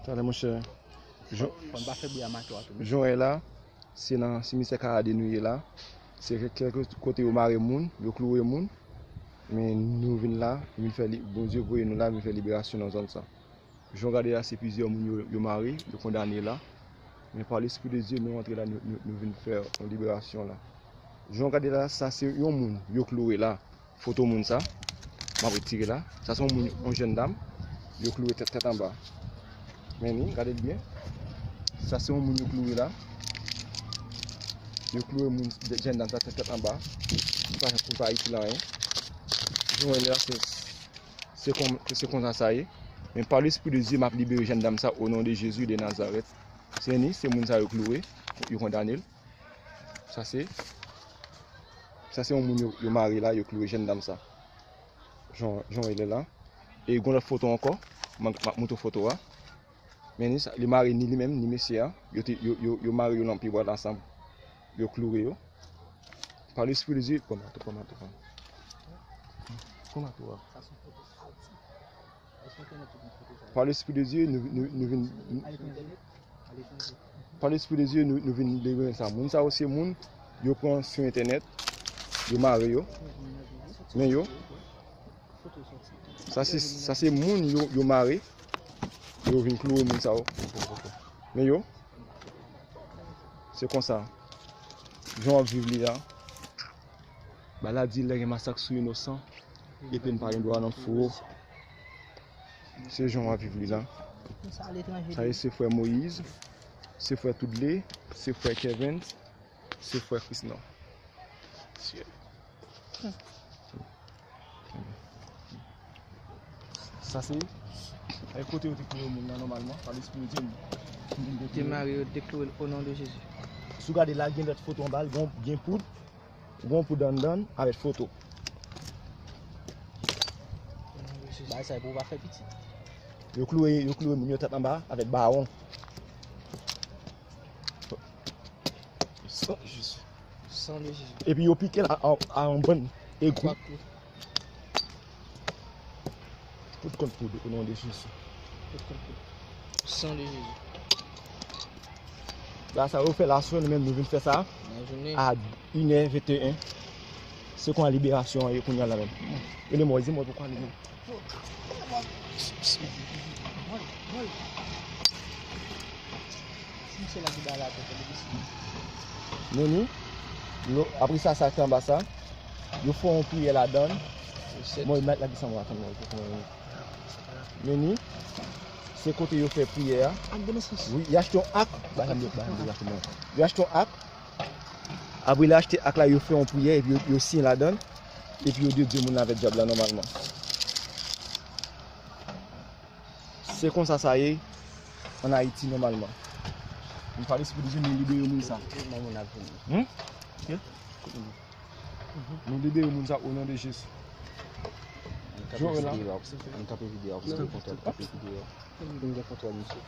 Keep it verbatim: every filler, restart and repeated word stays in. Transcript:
Talè, monchè. Jan, fò n pa fè bri a mato a tou, men. Jan w wè la, se nan simityè Karadè nou ye la. Se kèk, kèk kote yo mare moun, yo kloure moun. Men nou vin la, nou vin fè li, Bondye voye nou la, vin fè liberasyon nan zòn sa. Jan w gade la, se plizyè moun yo, yo mare, yo kondane la. Men pa Lespri de Dye, nou antre la, nou, nou, nou vin fè yon liberasyon la. Jan w gade la, sa se yon moun yo kloure la. Foto moun sa, m ap retire la. Sa se yon moun, yon jèn dam, yo kloure tèt, tèt anba. Men ni, gade l byen. Sa se yon moun yo kloure la. Yo kloure moun, jèn dam sa, tèt, tèt anba. Li pa, li pa itil anyen. Jan w wè la, se, se kon, se konsa sa ye. Men pa Lespri de Dye, m ap libere jèn dam sa, o non de Jezi de Nazarèt. Se ni, se moun sa yo kloure, yo kondane l. Sa se, sa se yon moun yo, yo mare la, yo kloure jèn dam sa. Jan, jan w wè l la. E gon lòt foto ankò, m, m ap montre w foto a. Men ni sa, li mare ni li menm, ni mesye a. Yo te, yo, yo, yo mare yo nan pye bwa ansanm. Yo kloure yo. Pa Lespri de Dye, pran mato, pran mato, pran. Pran mato a. Pa Lespri de Dye, nou, nou, nou vin, pa Lespri de Dye, nou, nou vin libere sa. Moun sa yo se moun, yo pran sou entènèt, yo mare yo. Men yo, sa se, sa se moun yo, yo mare, yo vin kloure moun sa yo. Men yo, se konsa. Jan w ap viv li a. Bagay la di lè gen masak sou inosan, epi n pa gen dwa nan fouro. Se jan w ap viv li la. Sa yo se frè Moyiz, se frè Toudle, se frè Kevens, se frè Krisnan. Sa se, e kote yo te kloure moun nan nòmalman, pa Lespri de Dye. Te mare yo, te kloure l o non de Jezi. Si w gade la, gen lòt foto anba l, gen, gen poud, gen poud anndan avèk foto. Bagay sa yo pou w pa fè pitit. Yo kloure, yo kloure moun yo tèt anba avèk bawon. San Jezi. San de Jezi. Epi yo pike l a, a, a yon bann egwi. Tout kont poud, o non de Jezi. Tout kont poud. San de Jezi. La sa yo fè l aswè, nou menm nou vin fè sa a inè venteyen. Se kon liberasyon an ye kounye a la menm. Rele mwen, di mwen pou kwale menm. Men ni, apre sa, sa ki anba sa, yo fè yon priyè ladan l. Mwen, met la ki sanble atann mwen. Men ni, se kote yo fè priyè a. Wi, y achte yon ak. Yo achte yon ak. Apre yo achte ak la, yo fè yon priyè, epi yo, yo siyen ladan l. Epi yo dedye moun nan avèk dyab la nòmalman. Se konsa sa ye ann Ayiti nòmalman. Nou pa Lespri de Dye, nou libere moun sa. Hmm? Ok? Nou libere moun sa o non de Jezi. Ann kanpe videyo a, ann kanpe videyo a, paske kontwòl kanpe videyo a. Kontwòl misye.